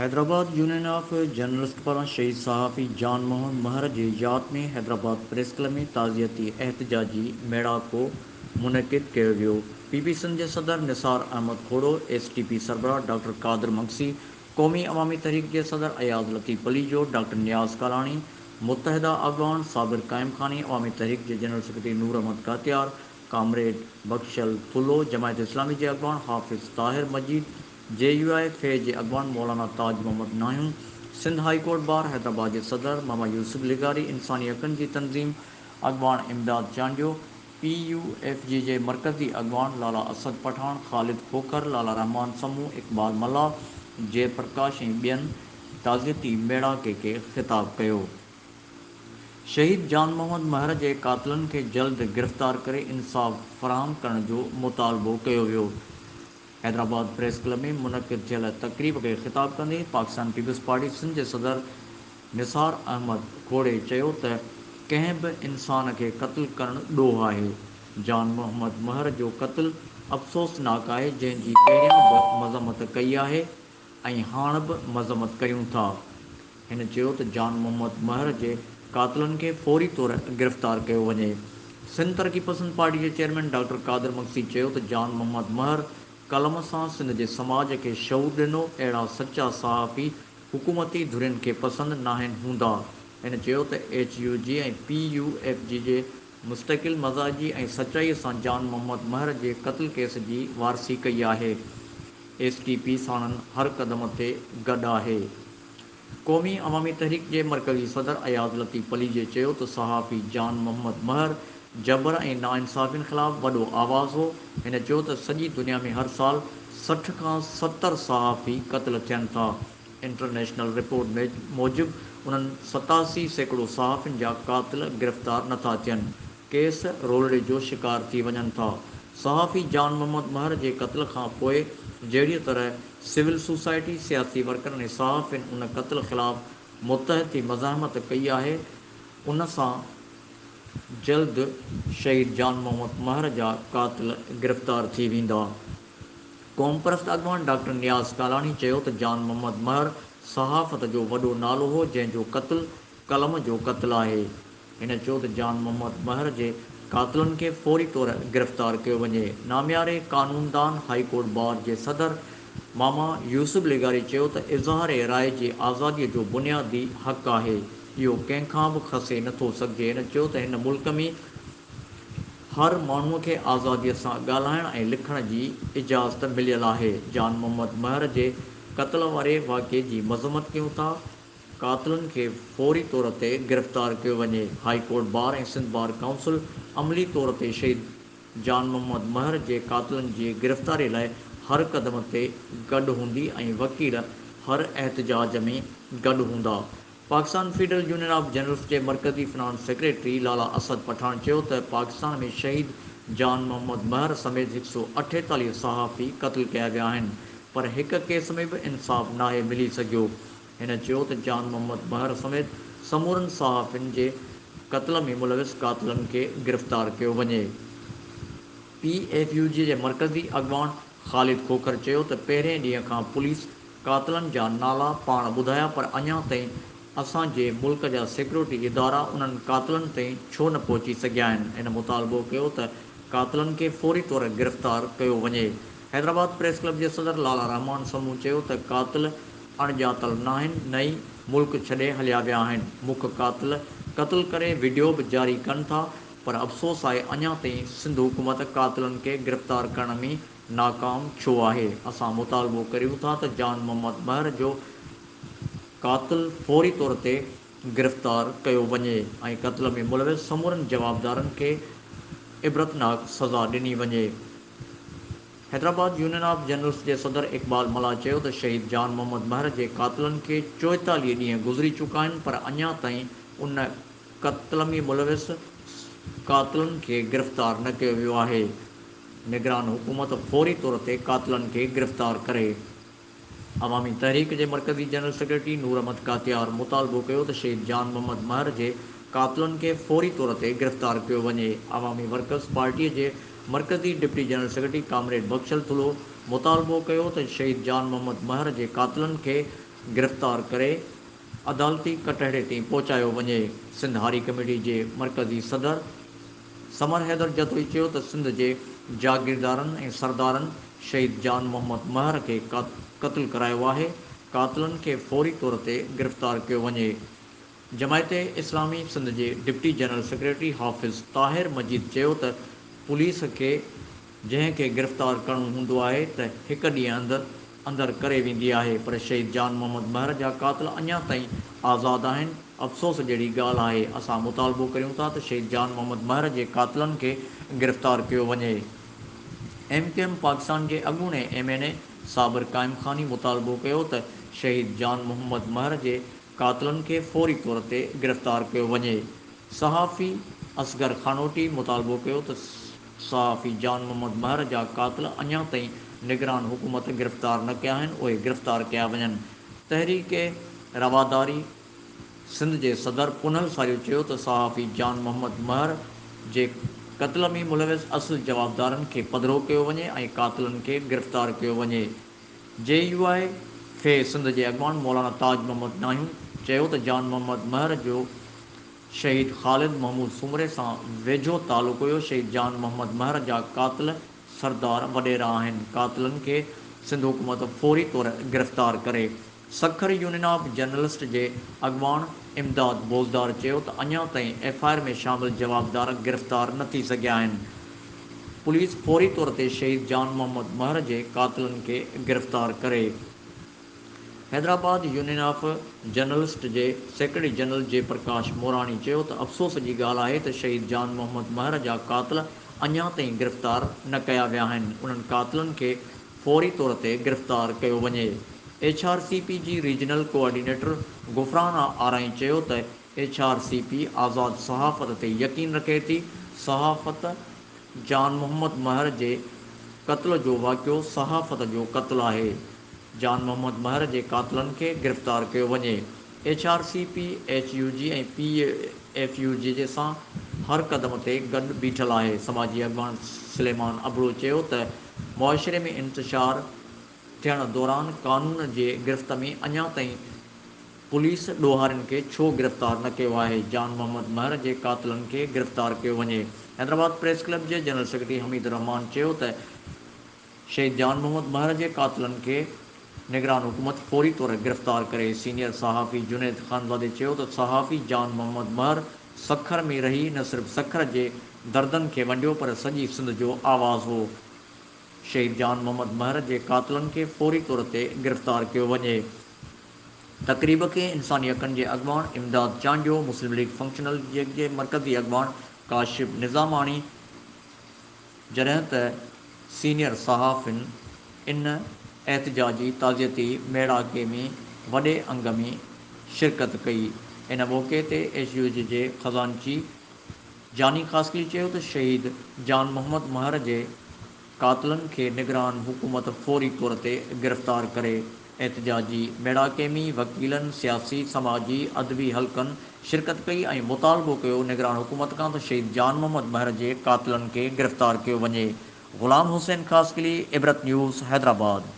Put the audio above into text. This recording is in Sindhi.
حيدرآباد يونين آف جرنلسٽ پاران شهيد صحافي جان محمد مهر جي ياد ۾ حيدرآباد پريس ڪلب ۾ تعزيتي احتجاجي ميڙاڪو منعقد ڪيو ويو. پي پي سنڌ جي صدر Nisar Ahmed Khuhro, S T P سربراهه ڊاڪٽر قادر مگسي، قومي عوامي تحريڪ جي صدر اياز لطيف پليجو، ڊاڪٽر نياز ڪالاڻي، متحده اڳواڻ صابر قائمخاني، عوامي تحريڪ جي general secretary Noor Ahmed Katiar, comrade Bakhshal Thulho, Jamaat Islami جي اڳواڻ Hafiz Tahir Majeed, J U I F جي اڳواڻ Maulana Taj Muhammad Nahiyon, Sindh high court bar Hyderabad جي صدر ماما يوسف لغاري، انساني حقن جي تنظيم اڳواڻ Imdad Chandio, P U F J جي مرڪزي اڳواڻ لالا اسد پٺاڻ، خالد کوکر، لالا رحمان سمون، اقبال ملاح، جئه پرڪاش ۽ ٻين تعزيتي ميڙاڪي کي خطاب ڪيو. شهيد جان محمد مهر جي قاتلن کي جلد گرفتار ڪري انصاف فراهم ڪرڻ جو مطالبو ڪيو ويو. حيدرآباد پريس ڪلب ۾ منعقد ٿيل تقريب کي خطاب ڪندي پاڪستان پيپلز پارٽي سنڌ جي صدر نثار احمد کوڙي چيو ته ڪنهن به انسان کي قتل ڪرڻ ڏوهه آهي، جان محمد مهر جو قتل افسوسناڪ آهي جنهن جي پهريان به مذمت ڪئي آهي ۽ هاڻ به مذمت ڪريون ٿا. هن چيو ته جان محمد مهر جي قاتلن کي فوري طور گرفتار ڪيو وڃي. سنڌ ترقي پسند پارٽي جي چيئرمين ڊاڪٽر قادر مگسي چيو ته جان محمد مهر قلم سان سنڌ جي سماج کي شعور ڏنو، اهڙا سچا صحافي حڪومتي ڌرين کي پسند ناهن هوندا. هن چيو ته H U J ۽ P U F J جي مستقل مزاجي ۽ سچائي سان جان محمد مهر جي قتل ڪيس جي وارثي ڪئي آهي، ايس ٽي پي ساڻن هر قدم تي گڏ آهي. قومي عوامي تحريڪ جي مرڪزي صدر اياز لطيف پليجي چيو ته صحافي جان محمد مهر جبر ۽ ناانصافين خلاف وڏو آواز هو. هن چيو ته سڄي دنيا ۾ هر سال 60 کان 70 صحافي قتل ٿين ٿا. انٽرنيشنل رپورٽ موجب انهن 87% صحافين جا قاتل گرفتار نٿا ٿين. ڪيس رولڙي جو شڪار ٿي وڃن ٿا. صحافي جان محمد مهر جي قتل کان پوء جهڙيء طرح سول سوسائٽي، سياسي ورڪرن ۽ صحافين ان قتل خلاف متحد ٿي مزاحمت ڪئي آهي، ان سان جلد شهيد جان محمد مهر جا قاتل گرفتار ٿي ويندا. قومپرست اڳواڻ ڊاڪٽر نياز ڪالاڻي چيو ته جان محمد مهر صحافت جو وڏو نالو هو، جنهن جو قتل قلم جو قتل آهي. هن چيو ته جان محمد مهر جي قاتلن کي فوري طور گرفتار ڪيو وڃي. نامياري قانوندان هائي ڪورٽ بار جي صدر ماما يوسف لغاري چيو ته اظهار راء جي آزادي جو بنيادي حق آهي، اهو ڪنهن کان به کسي نه ٿو سگهجي. هن چيو ته هن ملڪ ۾ هر ماڻهو کي آزادي سان ڳالهائڻ ۽ لکڻ جي اجازت مليل آهي، جان محمد مهر جي قتل واري واقعي جي مذمت ڪيون ٿا، قاتلن کي فوري طور تي گرفتار ڪيو وڃي، high court bar ۽ Sindh bar council عملي طور تي شهيد جان محمد مهر جي قاتلن جي گرفتاري لاء هر قدم تي گڏ هوندي ۽ وڪيل هر احتجاج ۾ گڏ هوندا. Pakistan federal union of generals جي مرڪزي فنانس سيڪريٽري لالا اسد پٺاڻ چيو ته پاڪستان ۾ شهيد جان محمد مهر سميت هڪ سئو اٺيتاليهه صحافي قتل ڪيا ويا آهن پر هڪ ڪيس ۾ به انصاف ناهي ملي سگهيو. هن چيو ته جان محمد مهر سميت سمورن صحافين جي قتل ۾ ملوث قاتلن کي گرفتار ڪيو وڃي. پي ايف يو جي جي مرڪزي اڳواڻ خالد کوکر چيو ته پهرين ڏينهن کان پوليس قاتلن جا نالا پاڻ ٻڌايا پر اڃا تائين اسان جي ملڪ جا سيڪيورٽي ادارا انهن قاتلن تائين ڇو نه پهچي سگهيا آهن. هن مطالبو ڪيو ته قاتلن کي فوري طور گرفتار ڪيو وڃي. حيدرآباد پريس ڪلب جي صدر لالا رحمان سمون چيو ته قاتل اڻڄاتل ناهن نه ئي ملڪ ڇڏي هليا ويا آهن، مک قاتل قتل ڪري وڊيو به جاري ڪن ٿا پر افسوس آهي اڃا تائين سنڌ حڪومت قاتلن کي گرفتار ڪرڻ ۾ ناڪام ڇو آهي، اسان مطالبو ڪريون ٿا ته جان محمد مهر جو قاتل فوري طور تي گرفتار ڪيو وڃي ۽ قتل ۾ ملوث سمورن جوابدارن کي عبرتناڪ سزا ڏني وڃي. حيدرآباد يونين آف جنرلز جي صدر اقبال ملاح چيو ته شهيد جان محمد مهر جي قاتلن کي 44 ڏينهن گذري چڪا آهن پر اڃا تائين ان قتل ۾ ملوث قاتلن کي گرفتار نه ڪيو ويو آهي، نگران حڪومت فوري طور تي قاتلن کي گرفتار ڪري. عوامي تحريڪ جي مرڪزي جنرل سيڪريٽري نور احمد ڪاتيار مطالبو ڪيو ته شهيد جان محمد مهر جي قاتلن کي فوري طور تي گرفتار ڪيو وڃي. عوامي ورڪرز پارٽي جي مرڪزي deputy general secretary comrade Bakhshal Thulho مطالبو ڪيو ته شهيد جان محمد مهر جي قاتلن کي گرفتار ڪري عدالتي ڪٽهڙي تائين پهچايو وڃي. سنڌ هاري ڪميٽي جي مرڪزي صدر ثمر حيدر جتوئي چيو ته سنڌ جي جاگيردارن ۽ سردارن شهيد جان محمد مهر کي قتل ڪرايو آهي، قاتلن کي فوري طور تي گرفتار ڪيو وڃي. جماعت اسلامي سنڌ جي ڊپٽي جنرل سيڪريٽري حافظ طاهر مجيد چيو ته پوليس کي جنهن کي گرفتار ڪرڻو هوندو آهي ته هڪ ڏينهن اندر اندر ڪري ويندي آهي پر شهيد جان محمد مهر جا قاتل اڃا تائين آزاد آهن افسوس جهڙي ڳالهه آهي اسان مطالبو ڪريون ٿا ته شهيد جان محمد مهر جي قاتلن کي گرفتار ڪيو وڃي. ايم ڪيو ايم پاڪستان جي اڳوڻي M N A Sabir Qaimkhani مطالبو ڪيو ته شهيد جان محمد مهر جي قاتلن کي فوري طور تي گرفتار ڪيو وڃي. صحافي اصغر خانوٽي مطالبو ڪيو ته صحافي جان محمد مهر جا قاتل اڃا تائين نگران حڪومت گرفتار نه ڪيا آهن اهي گرفتار ڪيا وڃن. تحريڪ رواداري سنڌ جي صدر پنهل ساريو چيو ته صحافي جان محمد مهر جي قتل ۾ ملوث اصل جوابدارن کي پڌرو ڪيو وڃي ۽ قاتلن کي گرفتار ڪيو وڃي. جي يو آء في سنڌ جي اڳواڻ مولانا تاج محمد ناهيون چيو ته جان محمد مهر جو شهيد خالد محمود سومري سان ويجهو تعلق هيو، شهيد جان محمد مهر جا قاتل سردار وڏيرا آهن، قاتلن کي سنڌ حڪومت فوري طور گرفتار ڪري. سکر يونين آف جرنلسٽ جي اڳواڻ امداد بوزدار چيو ته اڃا تائين ايف I R ۾ شامل جوابدار گرفتار نه ٿي سگهيا آهن، پوليس فوري طور تي شهيد جان محمد مهر جي قاتلن کي گرفتار ڪري. حيدرآباد يونين آف جرنلسٽ جي سيڪريٽري جنرل جي پرڪاش موراڻي چيو ته افسوس جي ڳالهه آهي ته شهيد جان محمد مهر جا قاتل اڃا تائين گرفتار نه ڪيا ويا آهن، انهن قاتلن کي فوري طور تي گرفتار ڪيو وڃي. ايڇ آر سي پي جي ريجنل ڪوآرڊينيٽر غفران آرائين چيو ته ايڇ آر سي پي آزاد صحافت تي يقين رکي ٿي، صحافت جان محمد مهر جي قتل جو واقعو صحافت جو قتل آهي، جان محمد مهر جي قاتلن کي گرفتار ڪيو وڃي، H R C P, H U J ۽ P F U J جي سان هر قدم تي گڏ بيٺل آهي، سماجي اڳواڻ سليمان ابڙو چيو ته معاشري ۾ انتشار ٿيڻ دوران قانون جي گرفت ۾ اڃا تائين پوليس ڏوهارين کي ڇو گرفتار نه ڪيو آهي، جان محمد مهر جي قاتلن کي گرفتار ڪيو وڃي. حيدرآباد پريس ڪلب جي جنرل سيڪريٽري حميد الرحمان چيو ته شهيد جان محمد مهر جي قاتلن کي نگران حڪومت فوري طور گرفتار ڪري. سينيئر صحافي جنيد خانزادي چيو ته صحافي جان محمد مهر سکر ۾ رهي نه صرف سکر جي دردن کي ونڊيو پر سڄي سنڌ جو آواز هو. شهيد جان محمد مهر جي قاتلن کي فوري طور تي گرفتار ڪيو وڃي. تقريب کي انساني حقن جي اڳواڻ امداد چانڊيو، مسلم ليگ فنڪشنل ليگ جي مرڪزي اڳواڻ ڪاشف نظاماڻي جڏهن ته سينيئر صحافين ان احتجاجي تعزيتي ميڙاڪي ۾ وڏي انگ ۾ شرڪت ڪئي. ان موقعي تي ايس يو جي جي خزانچي جاني خاصخيلي چيو ته شهيد جان محمد مهر جي قاتلن کي نگران حڪومت فوري طور تي گرفتار ڪري. احتجاجي ميڙاڪي ۾ وڪيلن، سياسي، سماجي، ادبي حلقن شرڪت ڪئي ۽ مطالبو ڪيو نگران حڪومت کان ته شهيد جان محمد مهر جي قاتلن کي گرفتار ڪيو وڃي. غلام حسين خاصخيلي، عبرت نيوز، حيدرآباد.